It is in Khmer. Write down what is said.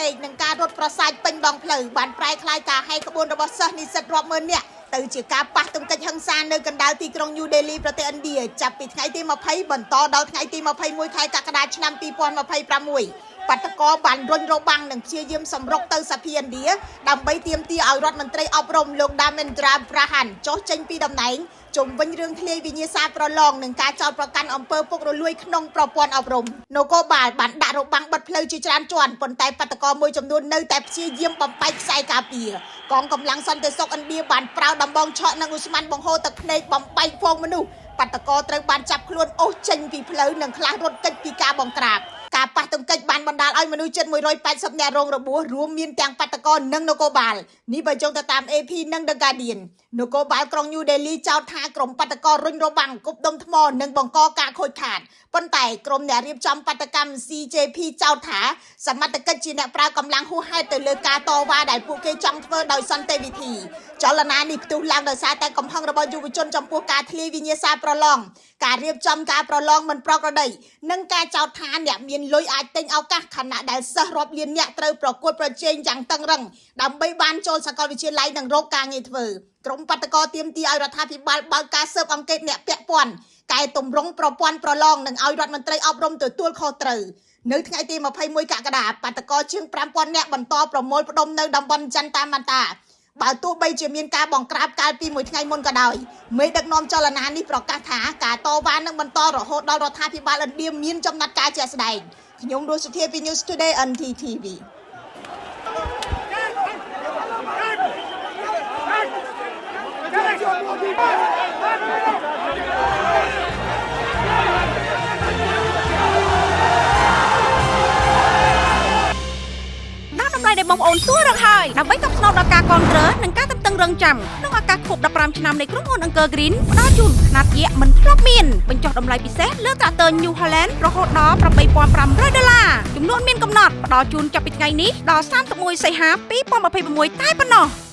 ភ្នែកនិងការរត់ប្រសាចពេញដងផ្លូវបានប្រែក្លាយការហែកក្បួនរបស់សិស្សនិស្សិតរាប់ម៉ឺននាក់ទៅជាការប៉ះទង្គិចហិង្សានៅកណ្ដាលទីក្រុងញូដេលីប្រទេសឥណ្ឌាចាប់ពីថ្ងៃទី20បន្តដល់ថ្ងៃទី21ខែកក្កដាឆ្នាំ2026បាតុករបានរុញរបាំងនិងព្យាយាមសម្រុកទៅសភាឥណ្ឌាដើម្បីទាមទារឲ្យរដ្ឋមន្ត្រីអប់រំលោក Dharmendra Pradhan ចុះចេញពីតំណែងជុំវិញរឿងធ្លាយវិញ្ញាសាប្រឡងនិងការចោទប្រកាន់អំពើពុករលួយក្នុងប្រព័ន្ធអប់រំនគរបាលបានដាក់របាំងបិទផ្លូវជាច្រើនជាន់ប៉ុន្តែបាតុករមួយចំនួននៅតែព្យាយាមបំបែកខ្សែការពារកងកម្លាំងសន្តិសុខឥណ្ឌាបានប្រើដំបងឆក់និងឧស្ម័នបង្ហូរទឹកភ្នែកបំបែកហ្វូងមនុស្សបាតុករត្រូវបានចាប់ខ្លួនអូសចេញពីផ្លូវនិងខ្លះរត់គេចពីការបង្ក្រាបការប៉ះទង្គិចបានបណ្ដាលឲ្យមនុស្សជិត180នាក់រងរបួសរួមមានទាំងបាតុករនិងនគរបាលនេះបើយោងទៅតាម AP និង The Guardian នគរបាលក្រុង New Delhi ចោទថាក្រុមបាតុកររុញរបាំងគប់ដុំថ្មនិងបង្កការខូចខាតប៉ុន្តែក្រុមអ្នករៀបចំបាតុកម្ម CJP ចោទថាសមត្ថកិច្ចជាអ្នកប្រើកម្លាំងហួសហេតុទៅលើការតវ៉ាដែលពួកគេចង់ធ្វើដោយសន្តិវិធីចលនានេះផ្ទុះឡើងដោយសារតែកំហឹងរបស់យុវជនចំពោះការធ្លាយវិញ្ញាសាប្រឡងការរៀបចំការប្រឡងមិនប្រក្រតីនិងការចោទថាអ្នកមានលុយអាចទិញឱកាសខណៈដែលសិស្សរាប់លានអ្នកត្រូវប្រកួតប្រជែងយ៉ាងតឹងរឹងដើម្បីបានចូលសាកលវិទ្យាល័យនិងរកការងារធ្វើក្រុមបាតុករទាមទារឲ្យរដ្ឋាភិបាលបើកការស៊ើបអង្កេតអ្នកពាក់ព័ន្ធកែតម្រង់ប្រព័ន្ធប្រឡងនិងឲ្យរដ្ឋមន្ត្រីអប់រំទទួលខុសត្រូវនៅថ្ងៃទី21កក្កដាបាតុករជាង5000នាក់បន្តប្រមូលផ្ដុំនៅតំបន់ចន្ទាមន្តាបើទោះបីជាមានការបង្ក្រាបកាលពីមួយថ្ងៃមុនក៏ដោយមេដឹកនាំចលនានេះប្រកាសថាការតវ៉ានឹងបន្តរហូតដល់រដ្ឋាភិបាលឥណ្ឌាមានចំណាត់ការជាក់ស្ដែងខ្ញុំរស់សុធាពី News Today NTTV ដល់តម្លៃដែលបងប្អូនសួររកហើយដើម្បីតបស្នងដល់ការគាំទ្រនិងការទន្ទឹងរង់ចាំក្នុងឱកាសខួប15ឆ្នាំនៃក្រុមហ៊ុនអង្គរ Green ផ្ដល់ជូនខ្នាតយក្សមិនធ្លាប់មានបញ្ចុះតម្លៃពិសេសលើត្រាក់ទ័រ New Holland រហូតដល់8500ដុល្លារចំនួនមានកំណត់ផ្ដល់ជូនចាប់ពីថ្ងៃនេះដល់31សីហា2026តែប៉ុណ្ណោះ។